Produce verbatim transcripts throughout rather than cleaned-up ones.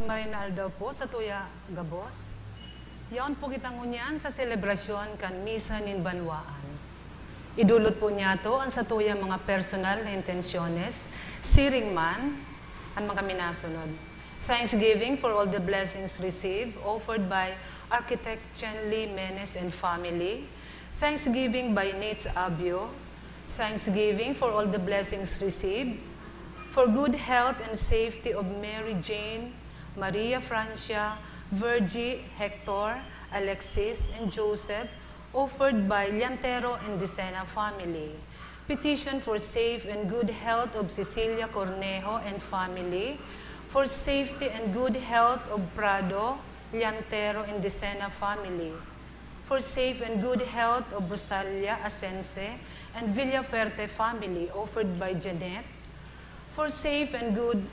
Maray na aldaw po sa tuya gabos. Yaon po kita ngunyan sa selebrasyon kan Misa nin Banwaan. Idulot po niyato an satuyang mga personal na intensyones, siring man an mga minasunod. Thanksgiving for all the blessings received, offered by Architect Chen Lee Menes and family. Thanksgiving by Nitz Abyo. Thanksgiving for all the blessings received. For good health and safety of Mary Jane, Maria Francia, Virgie, Hector, Alexis, and Joseph, offered by Llantero and Decena family. Petition for safe and good health of Cecilia Cornejo and family. For safety and good health of Prado, Llantero, and Decena family. For safe and good health of Rosalia Asense and Villafuerte family, offered by Janet. For safe and good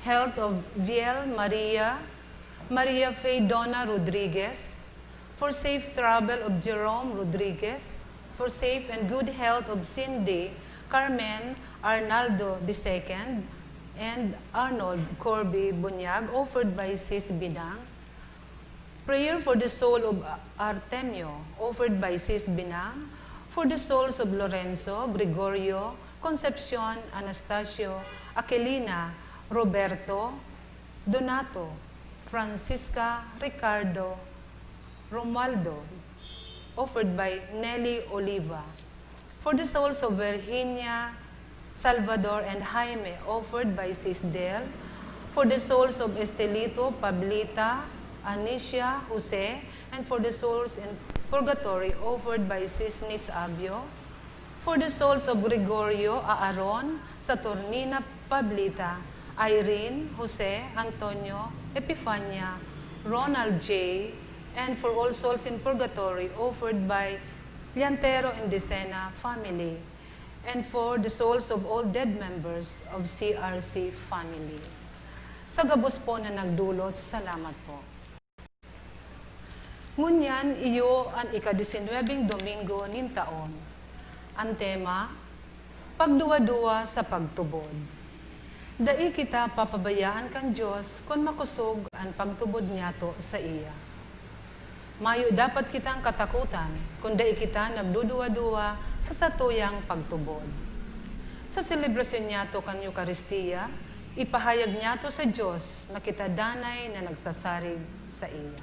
health of Viel Maria, Maria Faye Donna Rodriguez. For safe travel of Jerome Rodriguez. For safe and good health of Cindy, Carmen, Arnaldo the second, and Arnold Corby Bunyag, offered by Sis Binang. Prayer for the soul of Artemio, offered by Sis Binang. For the souls of Lorenzo, Gregorio, Concepcion, Anastasio, Aquilina, Roberto, Donato, Francisca, Ricardo, Romualdo, offered by Nelly Oliva. For the souls of Virginia, Salvador, and Jaime, offered by Sis Del. For the souls of Estelito, Pablita, Anicia, Jose, and for the souls in purgatory, offered by Sis Nitz Abyo. For the souls of Gregorio, Aaron, Saturnina, Pablita, Irene, Jose, Antonio, Epifania, Ronald J., and for all souls in purgatory, offered by Llantero and Decena family, and for the souls of all dead members of C R C family. Sa gabos po na nagdulot, salamat po. Ngunyan, iyo an ika-disinwebeng Domingo nin taon. An tema, Pagduwa-duwa sa pagtubod. Dai kita papabayaan kan Dios kun makosog an pagtubod niyato saiya. Mayo dapat kitang katakotan kun dai kita nagduduwa-duwa sa satuyang pagtubod. Sa selebrasyon niyato kan Eukaristia, ipahayag niyato sa Dios na kita danay na nagsasarig saiya.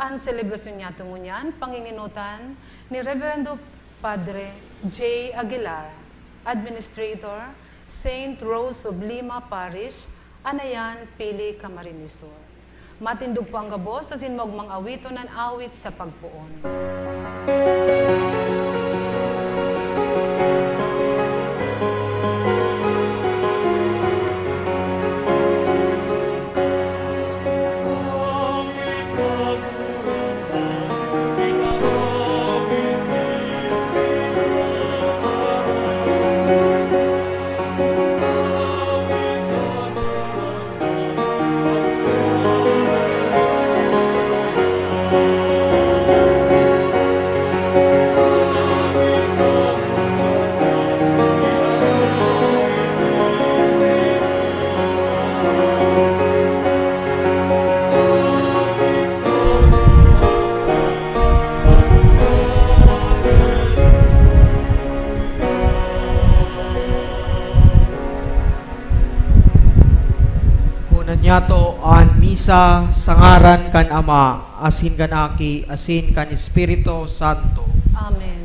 An selebrasyon niyato ngunyan, pangingenotan ni Reverendo Padre J. Aguilar, Administrator, Saint Rose of Lima Parish, Anayan, Pili, Camarines Sur. Matindog po an gabos asin maogmang awiton an awit sa pagpoon. Punan niyato an misa sa ngaran kan Ama, asin kan Aki, asin kan Espiritu Santo. Amen.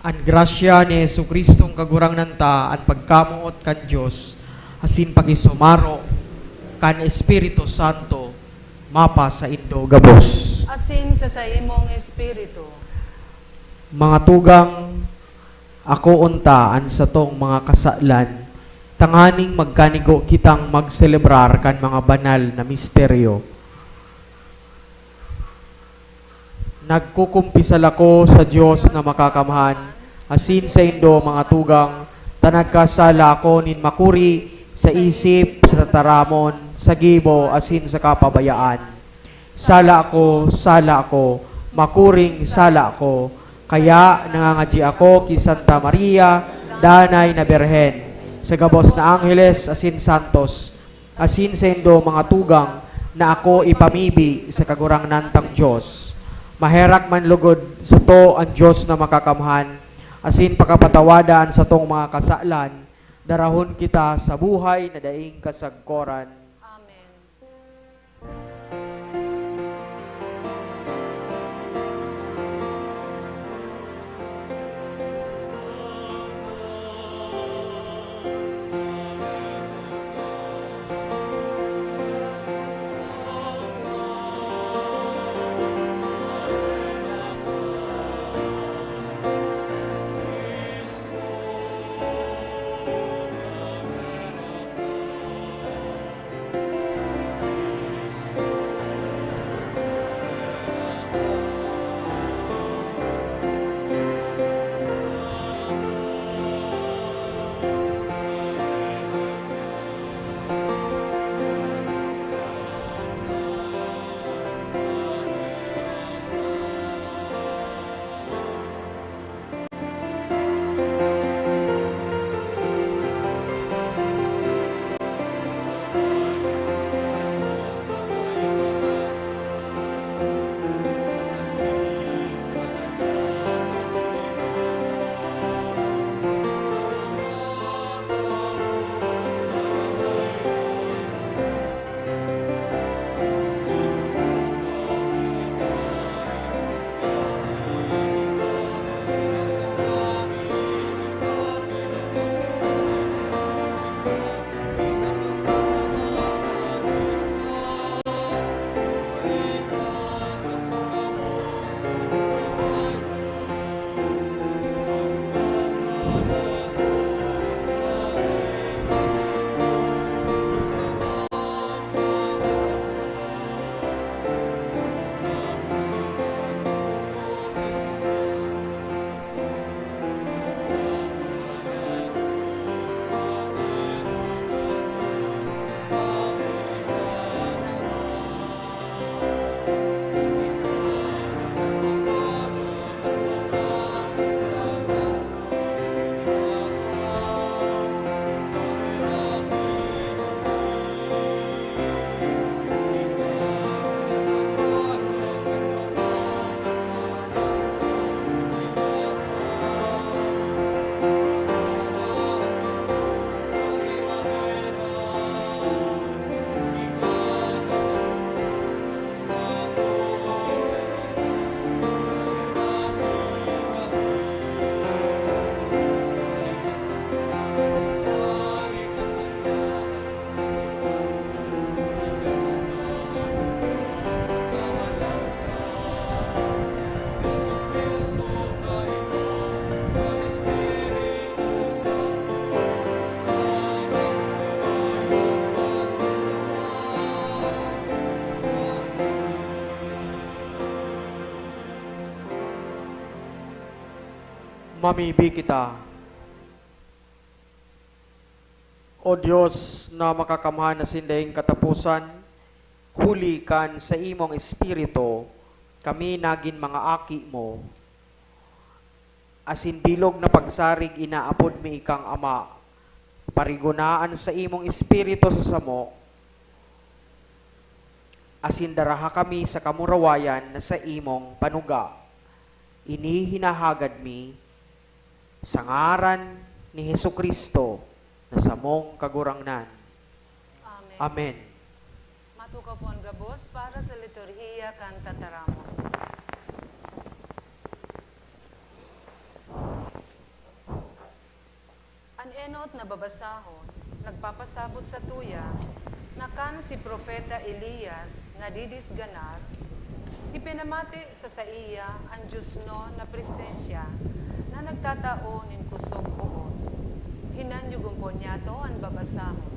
An grasya ni Jesu-Cristong Kagurangnan ta, an pagkamoot kan Dios, asin pakisumaro kan Espiritu Santo, mapasaindo gabos. Asin sa saimong espiritu. Mga tugang, akoon ta an satong mga kasalan, tanganing magkanigo kitang magselebrar kan mga banal na misteryo. Nagkukumpisal ako sa Dios na makakamhan, asin saindo, mga tugang, ta nagkasala ako nin makuri sa isip, sa tataramon, sa gibo, asin sa kapabayaan. Sala ako, sala ako, makuring sala ako. Kaya nangangadyi ako ki Santa Maria, Danay na Birhen, sa gabos na angheles asin santos, asin saindo, mga tugang, na ako ipamibi sa Kagurangnan tang Dios. Maherak man logod sato an Dios na Makakamhan, asin pakapatawada an satong mga kasalan, darahon kita sa buhay na daing kasagkoran. Amen. Mamibi kita. O Dios na Makakamhan na sindaing kataposan, huli kan saimong Espiritu, kami nagin mga aki mo. Asin bilog na pagsarig inaapod mi ikang Ama. Parigona an saimong Espiritu sa samo, asin daraha kami sa kamurawayan na saimong panuga. Ini hinahagad mi sa ngaran ni Jesu-Cristo na samong Kagurangnan. Amen. Amen. Matukaw po an gabos para sa liturhiya kan tataramon. An enot na babasahon nagpapasabot satuya na kan si Propeta Elias nadidisganar, ipinamati sa saiya an diosnon na presensya na nagtatao nin kosog-poon. Hinanyugon po niyato an babasahon.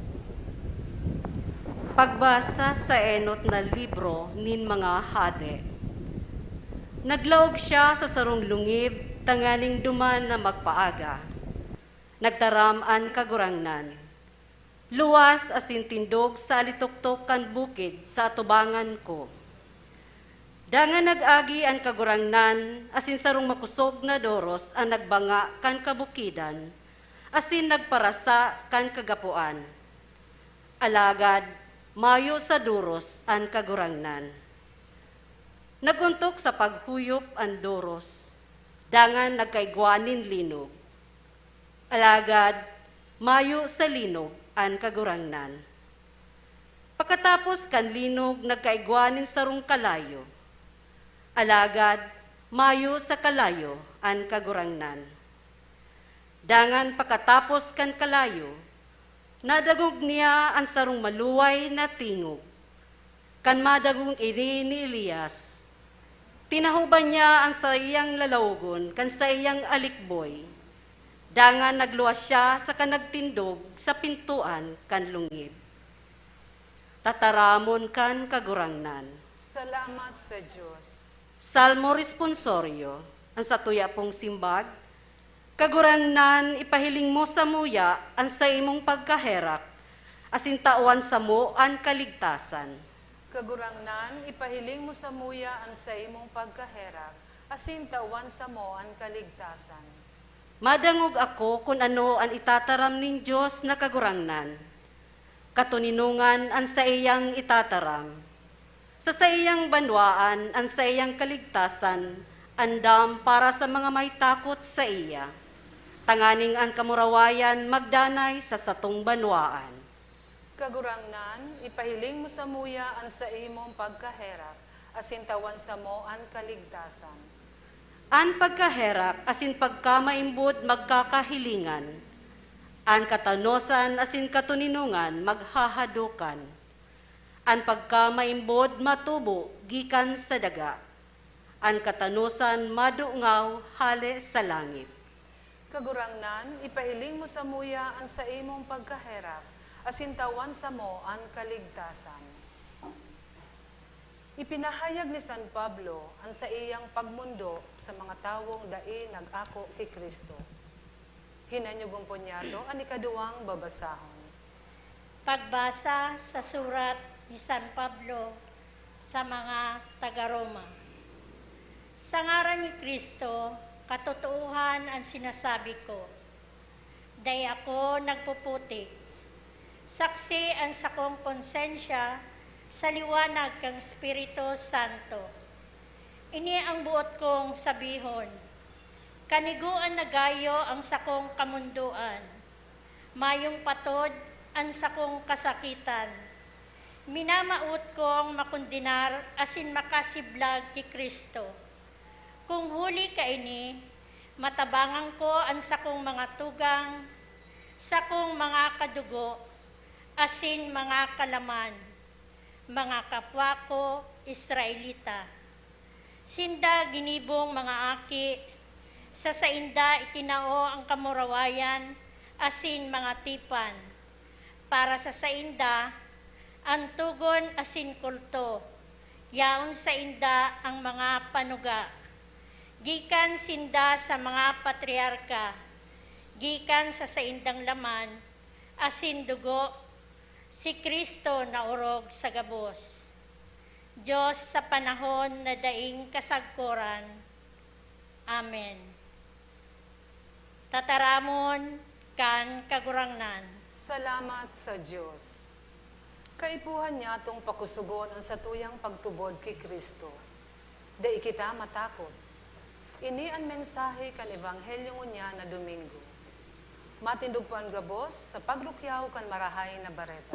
Pagbasa sa enot na libro nin mga Hade. Naglaog siya sa sarong lungib tanganing duman na magpaaga. Nagtaram an Kagurangnan, "Luwas asin tindog sa alitoktok kan bukid sa atubangan ko." Dangan nag-agi an Kagurangnan, asin sarong makosog na doros an nagbanga kan kabukidan, asin nagparasa kan kagapoan. Alagad mayo sa doros an Kagurangnan. Nag-ontok sa paghuyop an doros, dangan nagkaigwa nin linog. Alagad mayo sa linog an Kagurangnan. Pakatapos kan linog, nagkaigwa nin sarong kalayo. Alagad mayo sa kalayo an Kagurangnan. Dangan pakatapos kan kalayo, nadangog niya an sarong maluway na tingog. Kan madangog ini ni Elias, tinahoban niya an saiyang lalawogon kan saiyang alikboy, dangan nagluwas siya saka nagtindog sa pintoan kan lungib. Tataramon kan Kagurangnan. Salamat sa Dios. Salmo Responsorio. An satuya pong simbag, Kagurangnan, ipahiling mo samuya an saimong pagkaherak, asin tawan samo an kaligtasan. Kagurangnan, ipahiling mo samuya an saimong pagkaherak, asin tawan samo an kaligtasan. Madangog ako kun ano an itataram nin Dios na Kagurangnan. Katoninongan an saiyang itataram. Sa saiyang banwaan an saiyang kaligtasan andam para sa mga may takot saiya, tanganing an kamurawayan magdanay sa satong banwaan. Kagurangnan, ipahiling mo samuya an saimong pagkaherak, asin tawan samo an kaligtasan. An pagkaherak asin pagkamaimbod magkakahilingan, an katanosan asin katoninongan maghahadokan. An pagkamaimbod matubo gikan sa daga, an katanosan madungaw hale sa langit. Kagurangnan, ipahiling mo samuya an saimong pagkaherak, asin tawan samo an kaligtasan. Ipinahayag ni San Pablo an saiyang pagmondo sa mga tawong dai nag-ako ki Cristo. Hinanyugon po niyato an ikaduwang babasahon. Pagbasa sa surat ni San Pablo sa mga taga-Roma. Sa ngaran ni Cristo, katotoohan an sinasabi ko. Dai ako nagpuputik. Saksi an sakong konsensya sa liwanag kan Espiritu Santo. Ini ang boot kong sabihon. Kanigoan na gayo ang sakong kamondoan. Mayong patod an sakong kasakitan. Minamawot kong makondenar asin makasiblag ki Cristo. Kung huli kaini, matabangan ko an sakong mga tugang, sakong mga kadugo, asin mga kalaman, mga kapwa ko Israelita. Sinda ginibong mga aki, sa sainda itinao ang kamurawayan asin mga tipan. Para sa sainda, an togon asin kulto, yaon sainda ang mga panuga. Gikan sinda sa mga patriarka, gikan sa saindang laman asin dugo, si Cristo naorog sa gabos. Dios sa panahon na daing kasagkoran. Amen. Tataramon kan Kagurangnan. Salamat sa Dios. Kaipuhan niyatong pakosogon an satuyang pagtubod ki Cristo. Dai kita matakot. Ini an mensahe kan Ebanghelyo ngunyan na Domingo. Matindog po an gabos sa pagrukyaw kan Marahay na Bareta.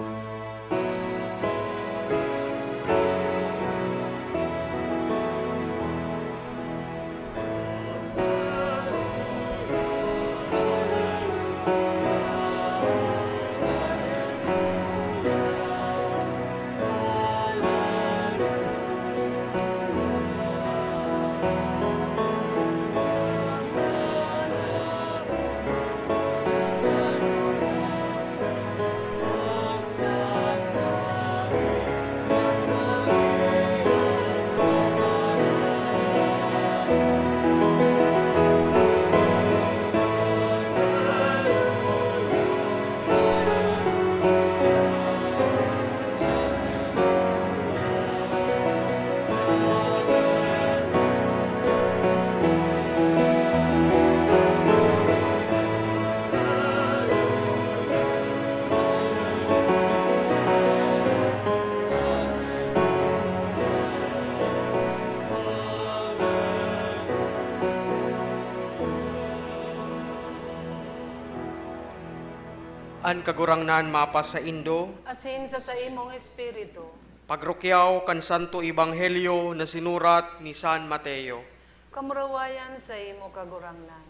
An Kagurangnan mapasaindo. Asin sa saimong espiritu. Pagrukyaw kan Santo Ebanghelyo na sinurat ni San Mateo. Kamurawayan saimo, Kagurangnan.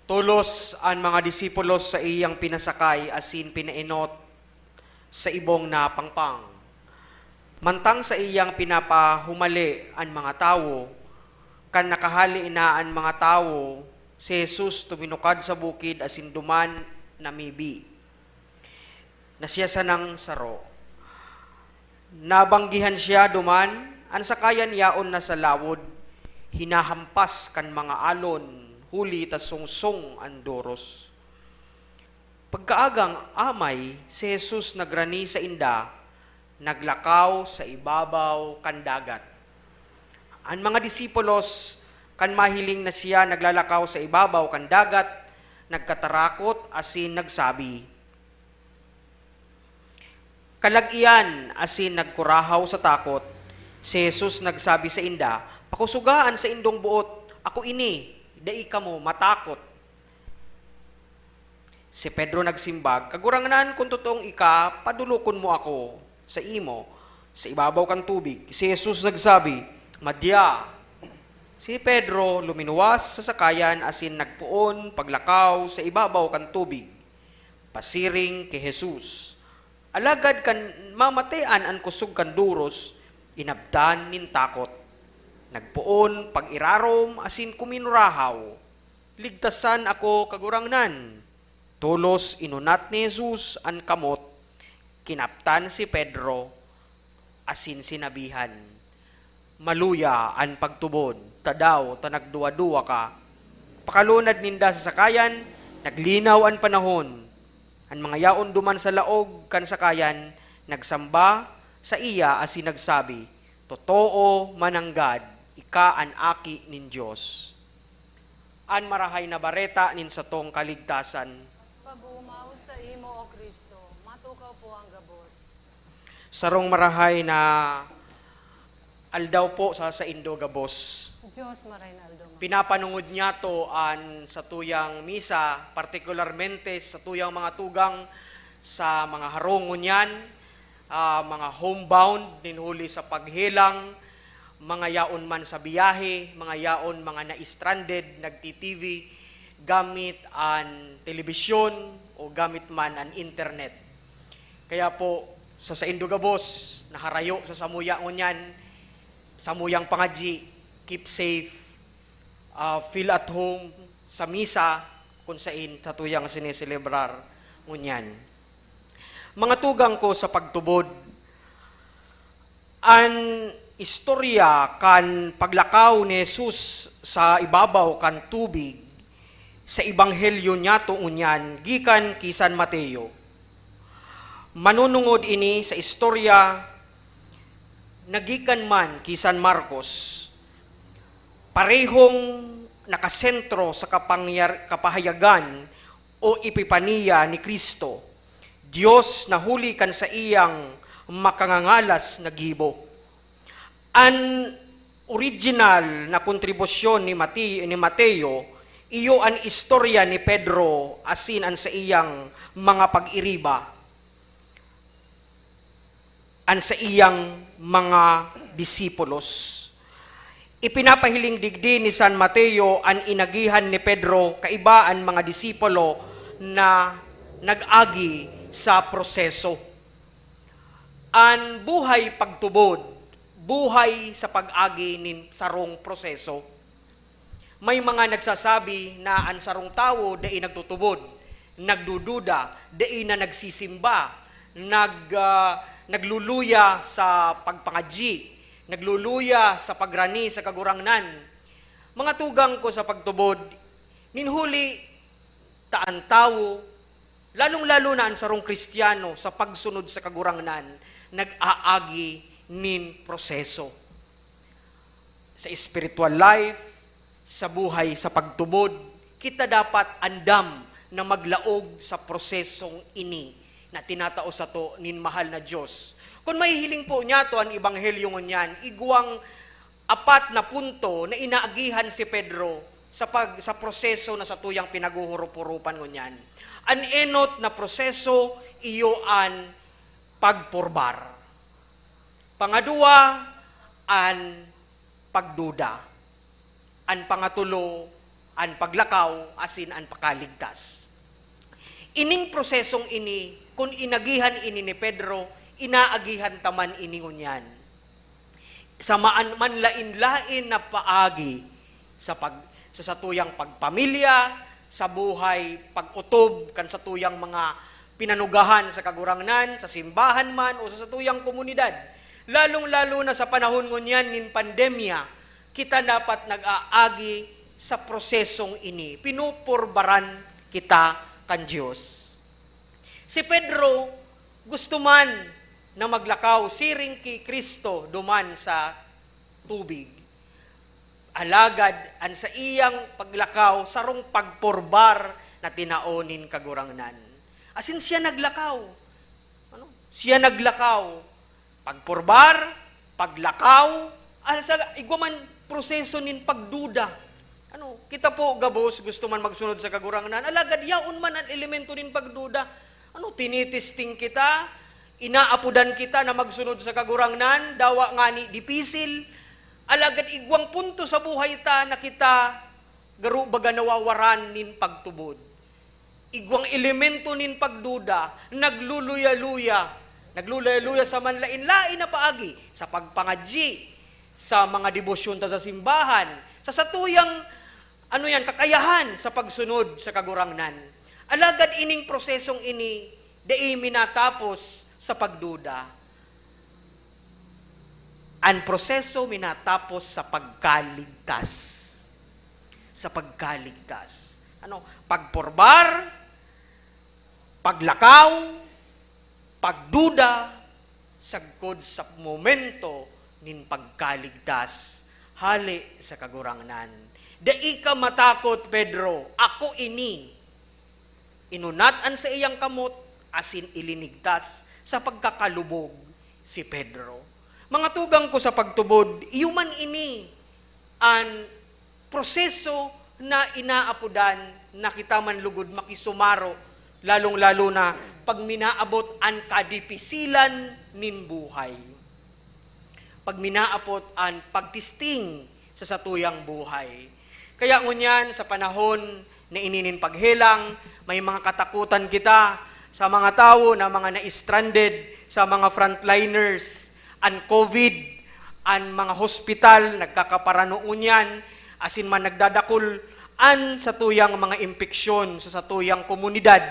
Tolos an mga disipulos sa iyang pinasakay asin pinaenot sa ibong na pangpang. Mantang saiyang pinapahumali an mga tawo, kan nakahale na an mga tawo, si Jesus tuminukad sa bukid asin duman namibi na siya sanang saro. Nabanggihan siya duman, an sakayan yaon na sa lawod, hinahampas kan mga alon, huli ta sungsong an doros. Pagkaagang amay, si Jesus nagrani sainda, naglakaw sa ibabaw kan dagat. An mga disipulos, kan mahiling na siya naglalakaw sa ibabaw kan dagat, nagkatarakot asin nagsabi, Kalag-ian asin nagkurahaw sa takot, si Jesus nagsabi sainda, "Pakusuga an saindong boot, ako ini, dai kamo matakot." Si Pedro nagsimbag, "Kagurangnan, kun totoong ika, padolokon mo ako saimo sa ibabaw kan tubig." Si Jesus nagsabi, "Madya." Si Pedro luminuwas sa sakayan asin nagpoon paglakaw sa ibabaw kan tubig, pasiring ki Jesus. Alagad kan mamatean an kusog kan doros, inabtan nin takot. Nagpoon pag-irarom asin kuminurahaw, "Ligtasan ako, Kagurangnan!" Tolos inunat ni Jesus an kamot, kinaptan si Pedro, asin sinabihan, "Maluya an pagtubod, tadaw ta nagduwa-duwa ka." Pakalunad ninda sa sakayan, naglinaw an panahon. An mga yaon duman sa laog kan sakayan nagsamba saiya asin nagsabi, "Totoo, mananggad, ika an Aki nin Dios." An Marahay na Bareta nin satong kaligtasan. Pag-omaw saimo, O Cristo, matukaw po ang gabos. Sarong marahay na aldaw po sa saindo gabos. Dios, marahay na aldaw, ma. Pinapanungod niyato an satuyang misa, partikularmente satuyang mga tugang sa mga harong ngunyan, ah, mga homebound nin huli sa paghelang, mga yaon man sa biyahe, mga yaon mga na-stranded, nagti-T V, gamit an telebisyon o gamit man an internet. Kaya po, sa saindo gabos, naharayo sa samuya ngunyan, samuyang pangadyi, keep safe, ah, feel at home sa misa, kun sain satuyang sineselebrar ngunyan. Mga tugang ko sa pagtubod, an istorya kan paglakaw ni Jesus sa ibabaw kan tubig sa Ebanghelyo niyato ngunyan gikan ki San Mateo. Manunungod ini sa istorya na gikan man ki San Marcos. Parehong nakasentro sa kapangyar-, kapahayagan o epipaniya ni Cristo, Dios na huli kan saiyang makangangalas na gibo. An original na kontribusyon ni Mati-, ni Mateo, iyo an istorya ni Pedro asin an saiyang mga pag-iriba, an saiyang mga disipulos. Ipinapahiling digdi ni San Mateo an inagihan ni Pedro kaiba an mga disipulo na nag-agi sa proseso. An buhay pagtubod, buhay sa pag-agi nin sarong proseso. May mga nagsasabi na an sarong tawo dai nagtutubod, nagdududa, dai na nagsisimba, nag-, ah, nagluluya sa pagpangadyi, nagluluya sa pagrani sa Kagurangnan. Mga tugang ko sa pagtubod, nin huli ta an tawo, lalong-lalo na an sarong Kristiyano sa pagsunod sa Kagurangnan, nag-aagi nin proseso. Sa spiritual life, sa buhay sa pagtubod, kita dapat andam na maglaog sa prosesong ini na tinatao sato nin mahal na Dios. Kun mahihiling po niyato an Ebanghelyo ngunyan, igwang apat na punto na inaagihan si Pedro sa pag-, sa proseso na satuyang pinaguhurup-hurupan ngunyan. An enot na proseso, iyo an pagpurbar. Pangadua, an pagduda. An pangatulo, an paglakaw, asin an pakaligtas. Ining prosesong ini, kun inagihan ini ni Pedro, inaagihan ta man ini ngunyan. Sa maan-, manlain-lain na paagi sa pag-, sa satuyang pagpamilya, sa buhay, pag-otob kan satuyang mga pinanugahan sa Kagurangnan, sa simbahan man o sa satuyang komunidad. Lalong-lalo na sa panahon ngunyan nin pandemya, kita dapat nag-aagi sa prosesong ini. Pinupurbaran kita kan Dios. Si Pedro gusto man na maglakaw siring ki Cristo duman sa tubig. Alagad an saiyang paglakaw sarong pagpurbar na tinao nin Kagurangnan. Asin siya naglakaw. Ano? Siya naglakaw. Pagpurbar, paglakaw, asa, igwa man proseso nin pagduda. Ano, kita po gabos gusto man magsunod sa Kagurangnan, alagad yaon man an elemento nin pagduda. Ano, tinitesting kita, inaapodan kita na magsunod sa Kagurangnan, dawa ngani dipisil, alagad igwang punto sa buhay ta na kita garo baga nawawaran nin pagtubod. Igwang elemento nin pagduda, nagluluya-luya. Nagluluya-luya sa manlain-lain na paagi, sa pagpangadyi, sa mga debosyon ta sa simbahan, sa satuyang, ano yan, kakayahan sa pagsunod sa Kagurangnan. Alagad ining prosesong ini, dai minatapos sa pagduda. An proseso minatapos sa pagkaligtas. Sa pagkaligtas. Ano? Pagpurbar, paglakaw, pagduda, sagkod sa momento nin pagkaligtas hale sa Kagurangnan. Dai ka matakot, Pedro. Ako ini. Inunat an saiyang kamot asin ilinigtas sa pagkakalubog si Pedro. Mga tugang ko sa pagtubod, iyo man ini an proseso na inaapodan na kita man lugod makisumaro, lalong-lalo na pag minaabot an kadipisilan nin buhay. Pag minaabot an pagtisting sa satuyang buhay. Kaya ngunyan, sa panahon na ini nin paghelang, may mga katakutan kita sa mga tawo na mga na-stranded, sa mga frontliners. An COVID, an mga hospital nagkakaparano ngunyan, asin man nagdadakul an satuyang mga impeksyon sa satuyang komunidad.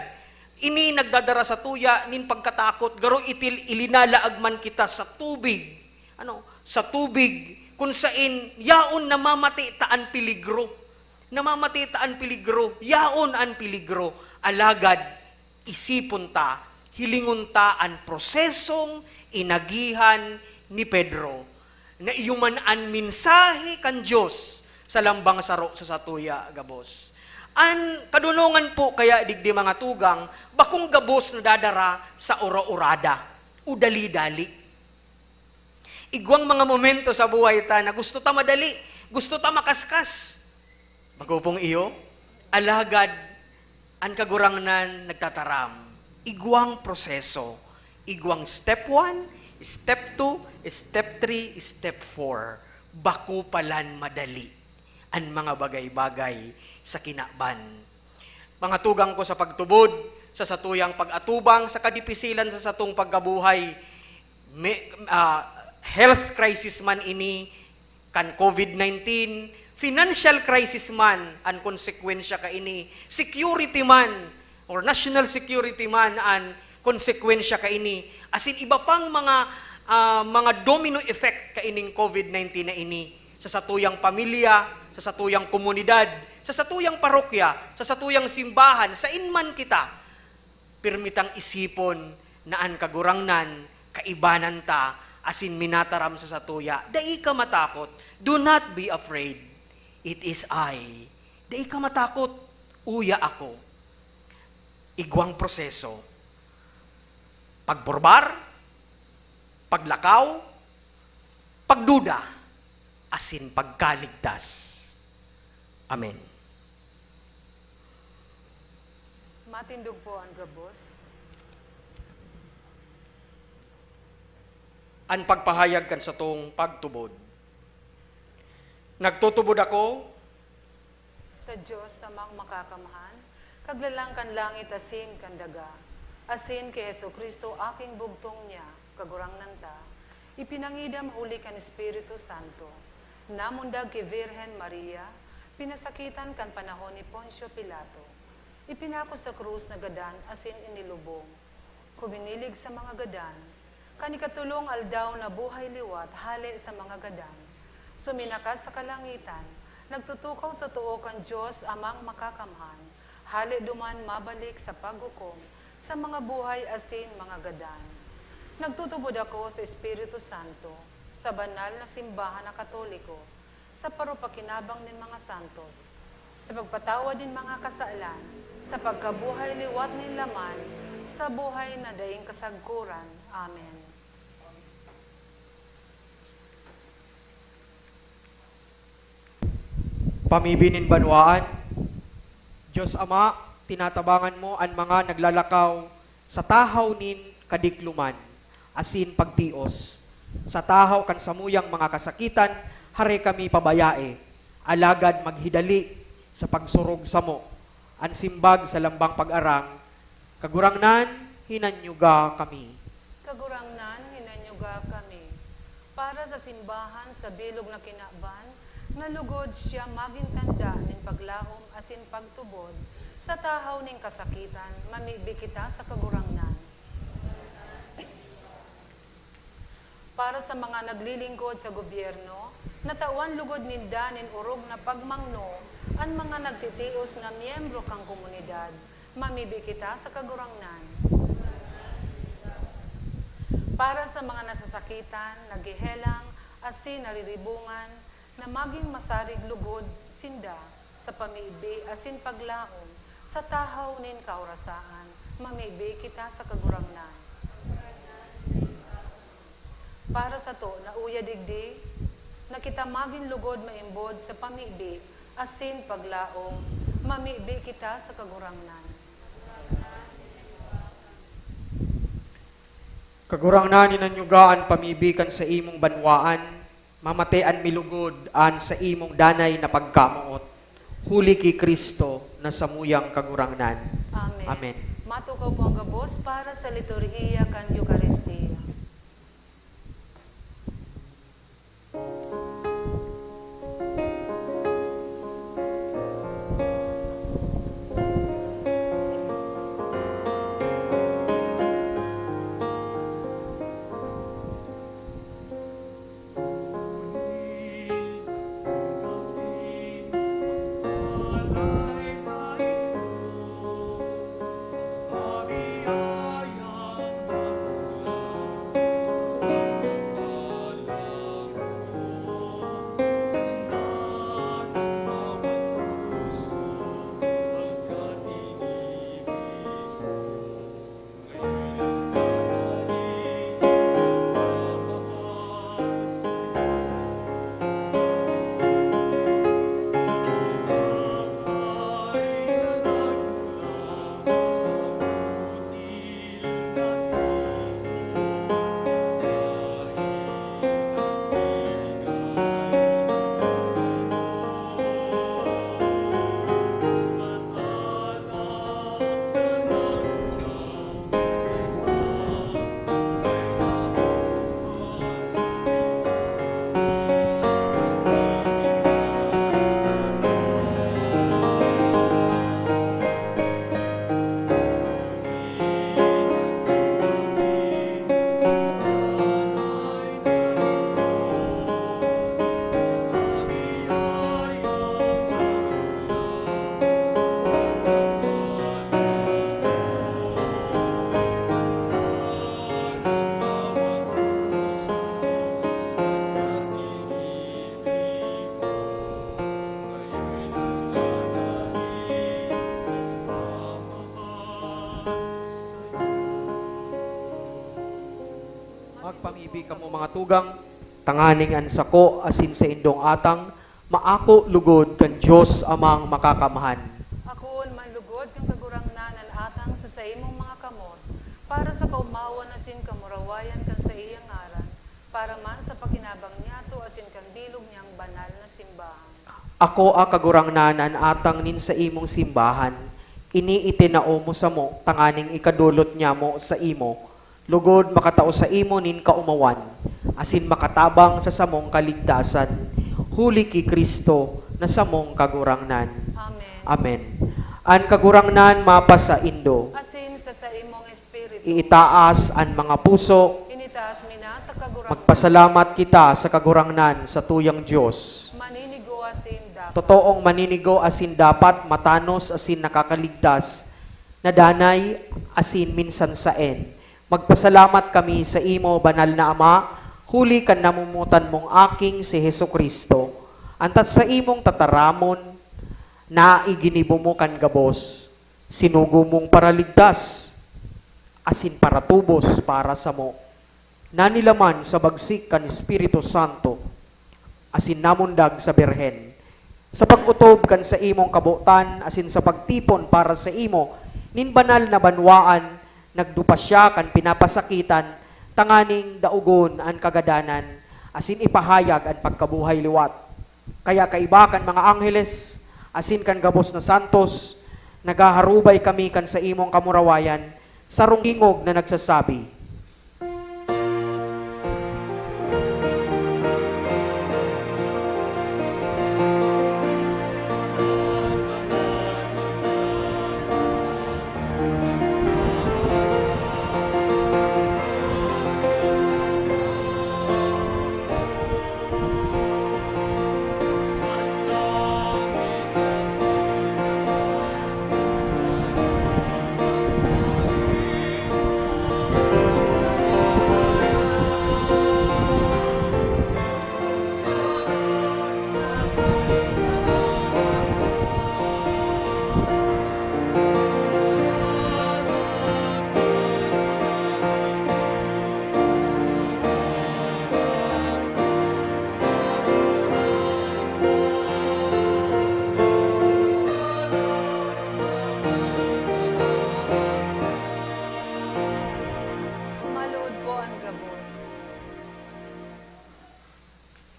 Ini nagdadara satuya nin pagkatakot, garo itil ilinalaag man kita sa tubig. Ano? Sa tubig, kun sain yaon namamati ta an peligro. Namamati ta an peligro, yaon an peligro. Alagad, isipon ta, hilingon ta an prosesong inagihan ni Pedro, na iyo man an mensahe kan Dios sa lambang saro sa satuya gabos. An kadunongan po kaya digdi, mga tugang, bakong gabos nadadara sa ura-urada o dali-dali. Igwang mga momento sa buhay ta na gusto ta madali, gusto ta makaskas. Magupong iyo, alagad an Kagurangnan nagtataram. Igwang proseso, igwang step one, step two, step three, step four. Bako palan madali an mga bagay-bagay sa kinaban. Mga tugang ko sa pagtubod, sa satuyang pag-atubang sa kadipisilan sa satong pagkabuhay, may, ah, health crisis man ini kan COVID nineteen, financial crisis man an konsekwensya kaini, security man or national security man an konsekwensya kaini, asin iba pang mga, ah, mga domino effect kaining COVID nineteen na ini sa satuyang pamilya, sa satuyang komunidad, sa satuyang parokya, sa satuyang simbahan, sain man kita, pirmi tang isipon na an Kagurangnan kaibanan ta asin minataram sa satuya. Dai ka matakot. Do not be afraid. It is I. Dai ka matakot. Uya ako. Igwang proseso. Pagburbar, paglakaw, pagduda, asin pagkaligtas. Amen. Matindog po an gabos. An pagpahayag kan satong pagtubod. Nagtutubod ako sa Dios Amang Makakamhan, Kaglalang kan langit asin kan daga, asin ki Jesu-Cristo, aking bugtong niya, Kagurangnan ta, ipinangidam huli kan Espiritu Santo, namundag ki Virgen Maria, pinasakitan kan panahon ni Poncio Pilato, ipinako sa krus na gadan asin inilubong. Huminilig sa mga gadan. Kan ikatolong aldaw nabuhay liwat hale sa mga gadan. Suminakat sa kalangitan, nagtutukaw sa too kan Dios Amang Makakamhan, hale duman mabalik sa paghukom sa mga buhay asin mga gadan. Nagtutubod ako sa Espiritu Santo, sa banal na simbahan na Katoliko, sa paropakinabang nin mga santos, sa pagpatawad nin mga kasalan, sa pagkabuhay liwat nin laman, sa buhay na daing kasagkoran. Amen. Pamibi nin banwaan. Diyos Ama, tinatabangan mo an mga naglalakaw sa tahaw nin kadikloman asin pagtios. Sa tahaw kan samuyang mga kasakitan, hare kami pabayae, alagad maghidali sa pagsurog samo. An simbag sa lambang pag-arang, Kagurangnan, hinanyuga kami. Kagurangnan, hinanyuga kami. Para sa simbahan sa bilog na kinaban, na lugod siya magin tanda nin paglaom asin pagtubod sa tahaw nin kasakitan, mamibi kita sa Kagurangnan. Para sa mga naglilingkod sa gobyerno, na tawan lugod ninda nin orog na pagmangno an mga nagtitios na miyembro kan komunidad, mamibi kita sa Kagurangnan. Para sa mga nasasakitan, naghehelang, asin nariribungan, na magin masarig lugod sinda sa pamibi asin paglaom sa tahaw nin kaorasaan, mamibi kita sa Kagurangnan. Para sato na uya digdi, na kita magin lugod maimbod sa pamibi asin paglaom, mamibi kita sa Kagurangnan. Kagurangnan, hinanyuga an pamibi kan saimong banwaan, mamatean mi lugod an saimong danay na pagkamoot, huli ki Cristo na samuyang Kagurangnan. Amen. Amen. Matukaw po ang gabos para sa liturhiya kan Eukaristia. Magpamibi kamo, mga tugang, tanganing an sako asin saindong atang maako lugod kan Dios Amang Makakamhan. Akoon man lugod kan Kagurangnan an Para man sa pakinabang niyato asin kan bilog niyang banal na simbahan. Akoa, Kagurangnan, an atang nin saimong simbahan, ini itinao mo samo tanganing ikadolot nyamo saimo, lugod makatao saimo nin kaomawan, asin makatabang sa samong kaligtasan, huli ki Cristo na samong Kagurangnan. Amen. Amen. An Kagurangnan mapasaindo. Asin sa saimong espiritu. Iitaas an mga puso. Initaas mi na sa Kagurangnan. Magpasalamat kita sa Kagurangnan, sa tuyang Dios. Maninigo asin dapat. Totoong maninigo asin dapat, matanos asin nakakaligtas, na danay asin minsan saen. Magpasalamat kami sa imo, Banal na Ama, huli kan namomotan mong Aking si Jesu-Cristo, antat sa imong tataramon na iginibo mo kan gabos, sinugo mong paraligtas asin paratubos para samo. Nanilaman sa bagsik kan Espiritu Santo asin namundag sa Birhen. Sa pag-otob kan saimong kabotan asin sa pagtipon para saimo nin banal na banwaan, nagdupa siya kan pinapasakitan tanganing daogon an kagadanan asin ipahayag an pagkabuhay liwat. Kaya kaiba kan mga angheles asin kan gabos na santos, naghaharubay kami kan saimong kamurawayan, sarong tingog na nagsasabi, Malood po an gabos.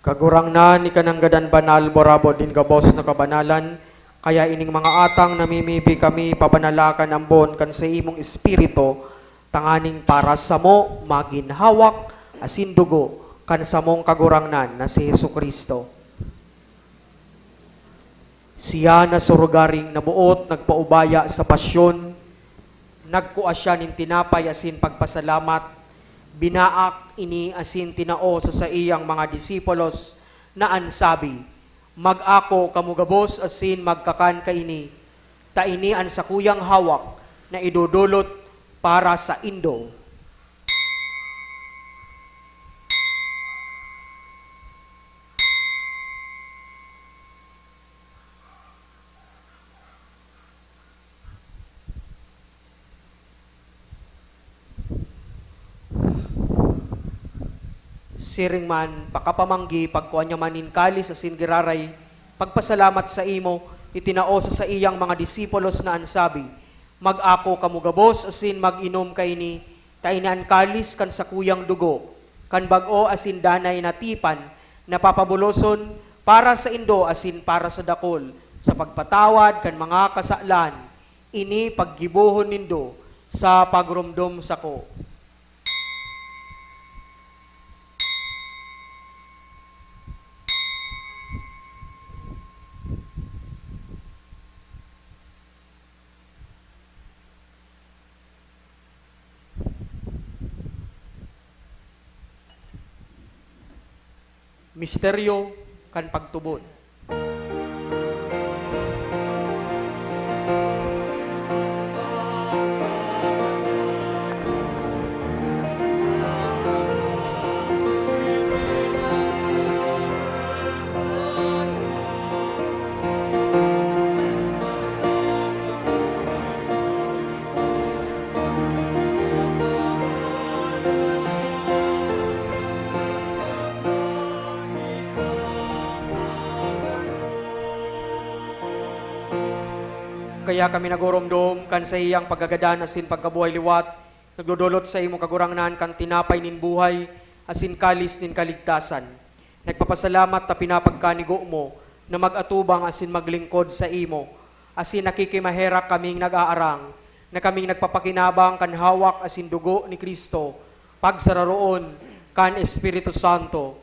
Kagurangnan, ika nanggad an banal, burabod nin gabos na kabanalan, kaya ining mga atang namimibi kami, pabanala kan ambon kan saimong Espiritu, tanganing para samo magin hawak asin dugo kan samong Kagurangnan na si Jesu-Cristo. Siya na surugaring naboot nagpaubaya sa pasyon, nagkua siya nin tinapay asin pagpasalamat, binaak ini asin tinao sa saiyang mga disipulos na an sabi, "Mag-ako kamo gabos asin magkakan kaini, ta ini an sakuyang hawak na idodolot para saindo." Siring man, pakapamanggi, pagkua niya man nin kalis asin giraray, pagpasalamat saimo, itinao sa saiyang mga disipulos na an sabi, "Mag-ako kamo gabos asin mag-inom kaini, ta ini an kalis kan sakuyang dugo, kan bag-o asin danay na tipan, na papabuloson para saindo asin para sa dakul, sa pagpatawad kan mga kasalan. Ini paggibohon nindo sa pagromdom sako." Misteryo kan pagtubod. Kaya kami nagoromdom kan saiyang pagkagadan asin pagkabuhay liwat, nagdodolot saimo, Kagurangnan, kan tinapay nin buhay, asin kalis nin kaligtasan. Nagpapasalamat ta pinapagkanigo mo na mag-atubang asin maglingkod saimo, asin nakikimaherak kaming nag-aarang na kaming nagpapakinabang kan hawak asin dugo ni Cristo, pagsararoon kan Espiritu Santo.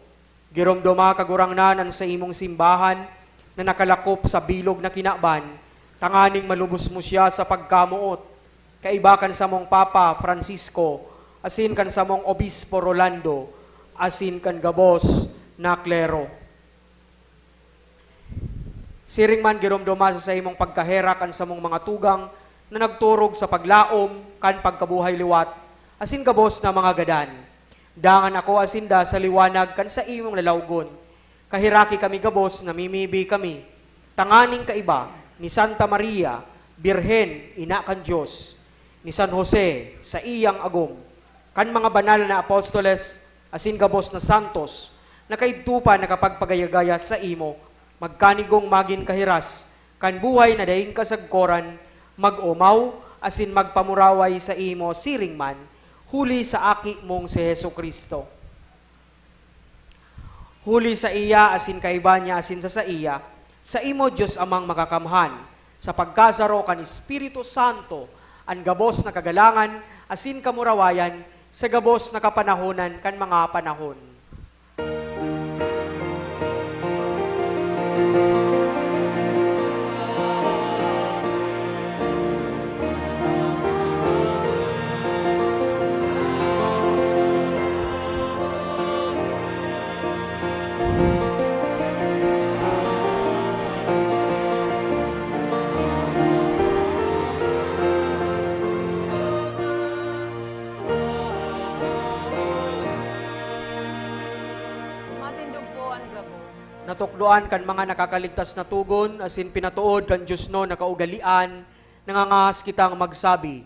Giromdoma, Kagurangnan, an saimong simbahan na nakalakop sa bilog na kinaban, tanganing malubos mo siya sa pagkamoot, kaiba kan samong Papa Francisco asin kan samong Obispo Rolando asin kan gabos na klero. Siring man, giromdoma sa saimong pagkaherak an samong mga tugang na nagturog sa paglaom kan pagkabuhay liwat asin gabos na mga gadan. Dangan akoa sinda sa liwanag kan saimong lalawgon. Kaheraki kami gabos, namimibi kami tanganing kaiba ni Santa Maria, Birhen, ina kan Dios, ni San Jose, saiyang agom, kan mga banal na apostoles, asin gabos na santos na kaidto pa nakapagpagaya-gaya saimo, magkanigong magin kahiras kan buhay na daing kasagkoran, mag-omaw asin magpamuraway saimo siring man, huli sa Aki mong si Jesu-Cristo. Huli saiya asin kaiba niya asin sa saiya, saimo, Dios Amang Makakamhan, sa pagkasaro kan Espiritu Santo, an gabos na kagalangan asin kamurawayan sa gabos na kapanahonan kan mga panahon. Matindog po an gabos. Natukdoan kan mga nakakaligtas na togon asin pinatood kan diosnon na kaugalean, nangangahas kitang magsabi,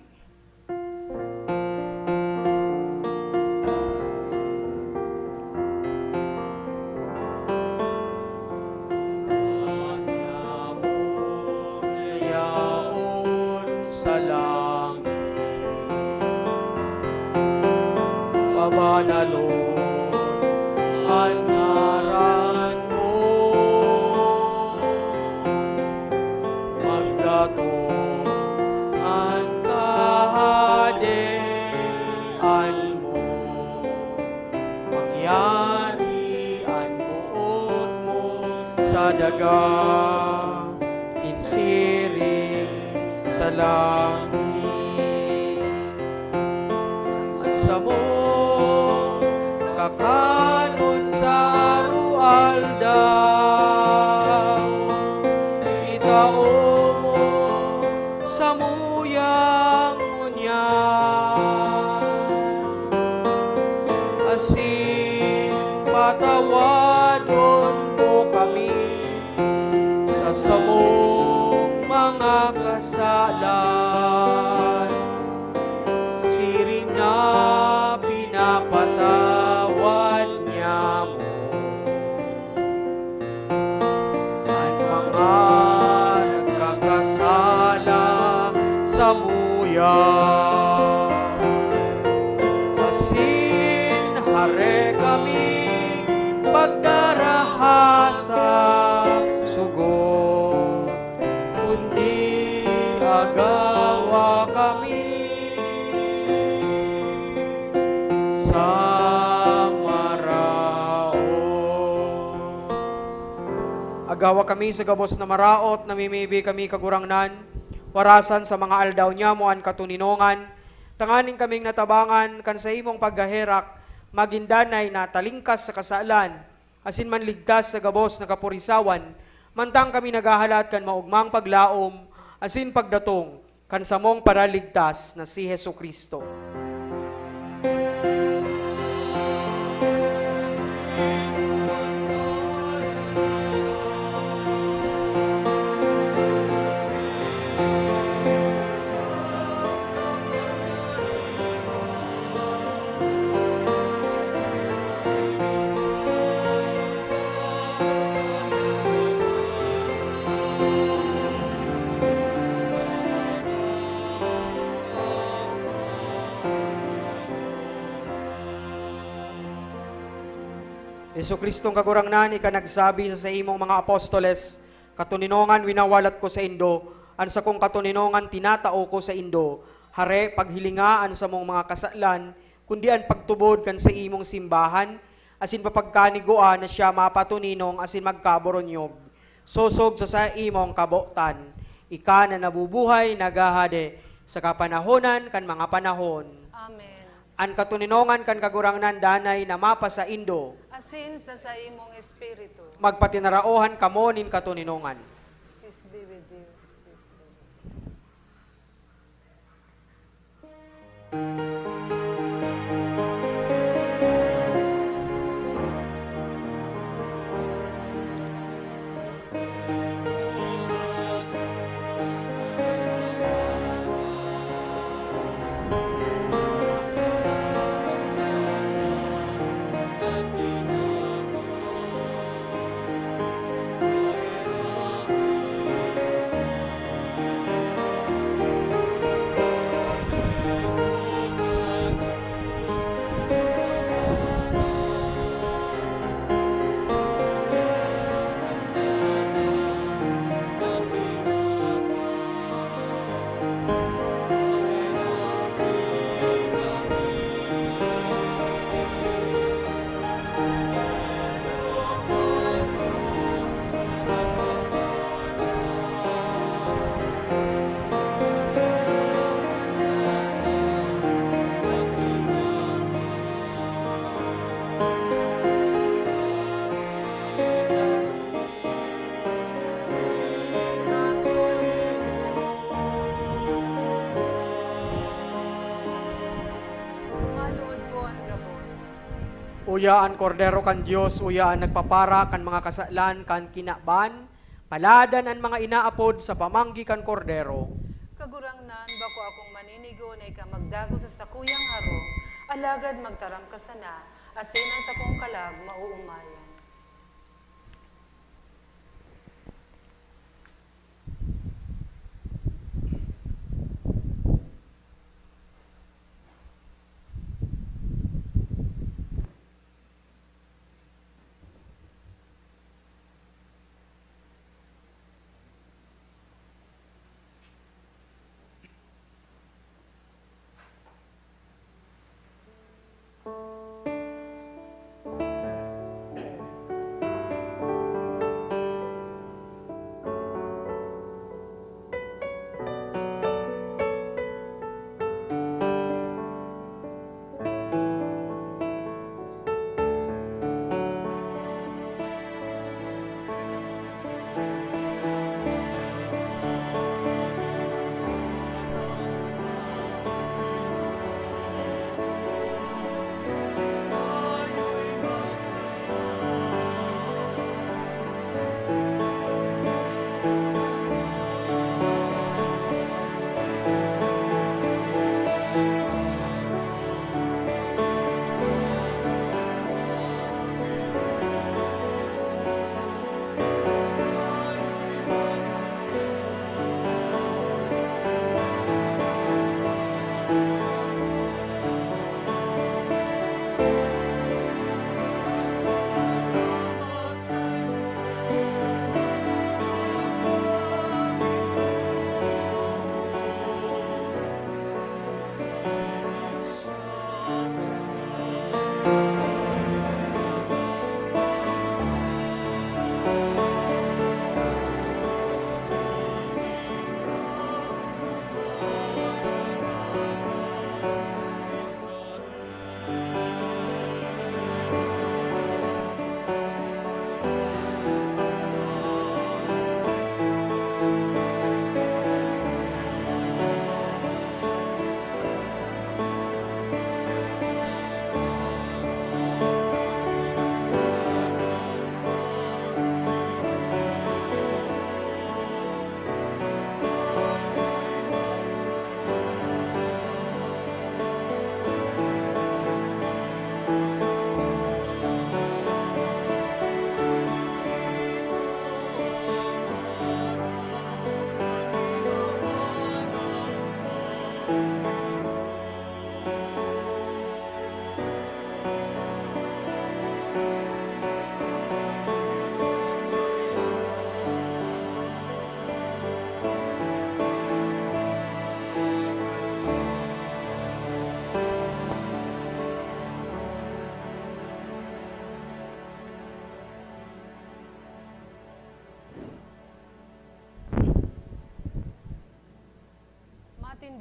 Yaon sa langit, pabanalon an ngaran mo, magdatong an kahadean mo, mangyari an boot mo sa daga, nin siring sa langit. An samong kakanon sa aroaldaw, itao mo samuyang ngunyan, asin patawadon mo kami sa samong mga kasalan, siring na pinapatawad niamo an mga nagkakasala samuya. Asin hare kami pagdaraha sa sugot, kundi agawa kami sa maraot. Agawa kami sa gabos na maraot, namimibi kami, Kagurangnan, warasan sa mga aldaw niamo an katoninongan, tanganing kaming natabangan kan saimong pagkaherak, magin danay na talingkas sa kasalan, asin manligtas sa gabos na kapurisawan, mantang kami naghahalat kan maogmang paglaom asin pagdatong kan samong Paraligtas na si Jesu-Cristo. Jesu-Cristong Kagurangnan, ika nagsabi sa saimong mga apostoles, "Katoninongan winawalat ko saindo, an sakong katoninongan tinatao ko saindo." Hare, paghilinga an samong mga kasalan, kundi an pagtubod kan saimong simbahan, asin papagkanigua na siya mapatoninong asin magkaboronyog, sosog sa saimong kabotan. Ika na nabubuhay, naghahade sa kapanahonan kan mga panahon. Amen. An katoninongan kan Kagurangnan danay na mapasaindo. Asin sa saimong espiritu. Magpatinaraohan kamo nin katoninongan. Peace be with you. Peace be with you. Manood po an gabos. Uya an Kordero kan Dios, uya an nagpapara kan mga kasalan kan kinaban. Paladan an mga inaapod sa pamanggi kan Kordero. Kagurangnan, bako akong maninigo na ika magdagos sa sakuyang harong, alagad magtaram ka sana, asin an sakong kalag maoomayan.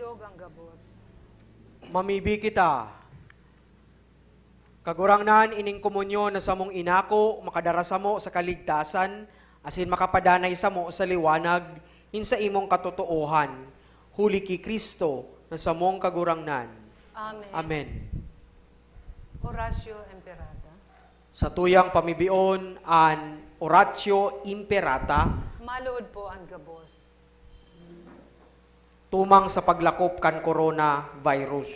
Dog ang gabos. Mamibi kita. Kagurangnan, ining komunyon na samong inako makadara samo sa kaligtasan asin makapadanay samo sa liwanag nin saimong katotoohan, huli ki Cristo na samong Kagurangnan. Amen. Amen. Oratio Imperata. Sa tuyang pamibion, an Oratio Imperata. Malood po an gabos. Tumang sa paglakop kan coronavirus.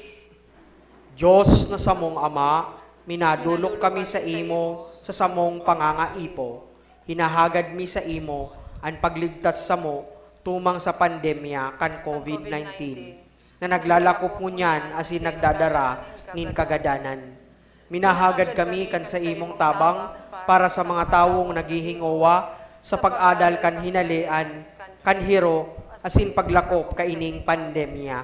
Dios na samong Ama, minadolok kami sa imo sa samong pangangaipo. Hinahagad mi sa imo an pagligtas samo tumang sa pandemya kan COVID nineteen na naglalakop ngunyan asin nagdadara nin kagadanan. Minahagad kami kan saimong tabang para sa mga tawong naghihingowa sa pag-adal kan hinalean, kan hirok, asin paglakop kaining pandemya.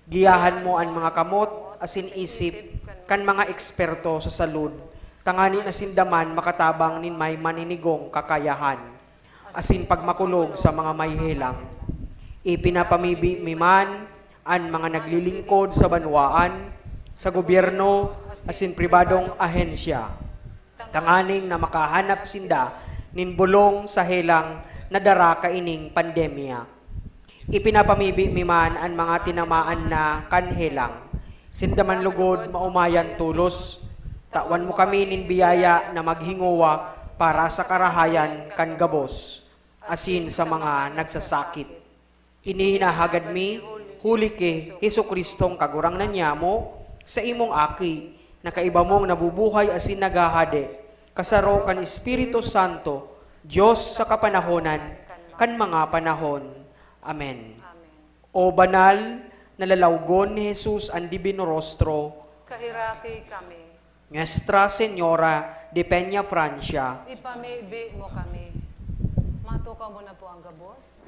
Giyahan mo an mga kamot asin isip kan mga eksperto sa salud, tanganing sinda man makatabang nin may maninigong kakayahan asin pagmakulog sa mga may helang. Ipinapamibi mi man an mga naglilingkod sa banwaan, sa gobyerno, asin pribadong ahensya, tanganing na makahanap sinda nin bolong sa helang na dara kaining pandemya. Ipinapamibi mi man an mga tinamaan na kan helang. Sinda man lugod maomayan tolos. Tawan mo kami nin biyaya na maghingowa para sa karahayan kan gabos, asin sa mga nagsasakit. Ini hinahagad mi, huli ki Jesu-Cristong Kagurangnan nyamo, sa imong Aki, na kaiba mong nabubuhay asin naghahade, kasaro kan Espiritu Santo, Dios sa kapanahonan kan mga panahon. Amen. Amen. O banal na lalawgon ni Jesus an Divino Rostro, kaheraki kami. Nuestra Señora de Peña Francia, ipamibi mo kami. Matukaw mo na po ang gabos.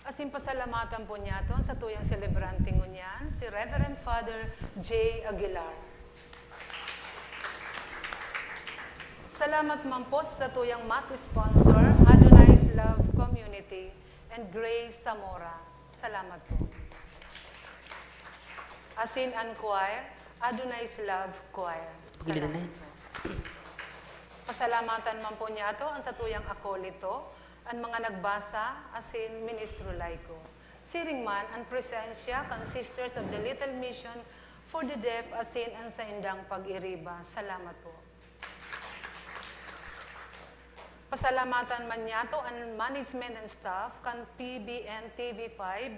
Asin pasalamatan po niyato sa tuyang selebrante ngunyan, si Reverend Father J Aguilar. Salamat man po sa tuyang mass sponsor, Adonai's Love Community and Grace Zamora. Salamat po. Asin an choir, Adonai's Love Choir. Gilid na Salamat yun. Po. Pasalamatan man po niyato an satuyang akolito, an mga nagbasa, asin ministro laiko. Siring man an presensya kan Sisters of the Little Mission for the Deaf asin an saindang pag-iriba. Salamat po. Pasalamatan man niyato an management and staff kan P B N T V five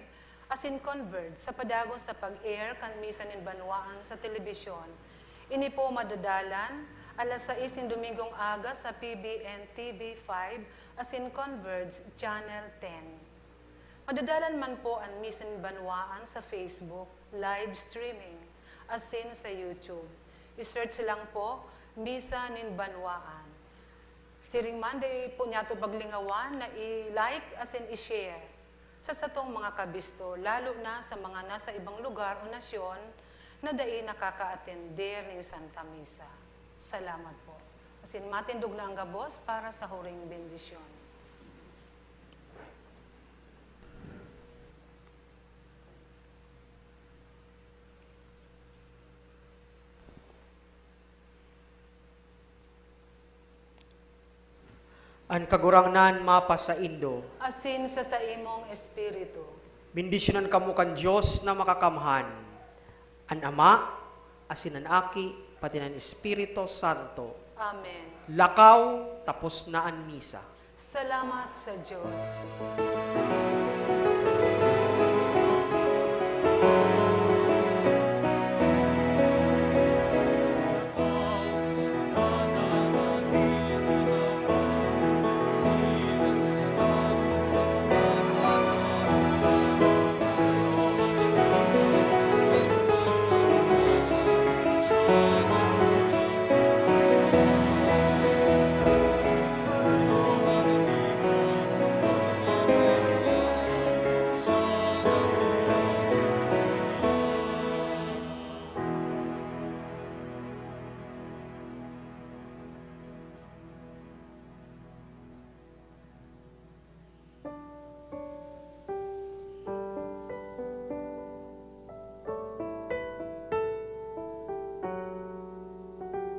asin Converge sa padagos na pag-air kan Misa nin Banwaan sa telebisyon. Ini po madadalan alas sais nin Domingong aga sa P B N T V five asin Converge Channel ten. Madadalan man po an Misa nin Banwaan sa Facebook live streaming asin sa YouTube. I-search lang po, Misa nin Banwaan. Siring man, dai po niyato paglingawan na i-like asin i-share sa satong mga kabisto, lalo na sa mga nasa ibang lugar o nasyon na dai nakakaatender nin Santa Misa. Salamat po. Asin matindog na ang gabos para sa huring bendisyon. An Kagurangnan mapasaindo. Asin sa saimong espiritu. Bendisyonan kamo kan Dios na Makakamhan, an Ama, asin an Aki, pati an Espiritu Santo. Amen. Lakaw, tapos na an misa. Salamat sa Dios.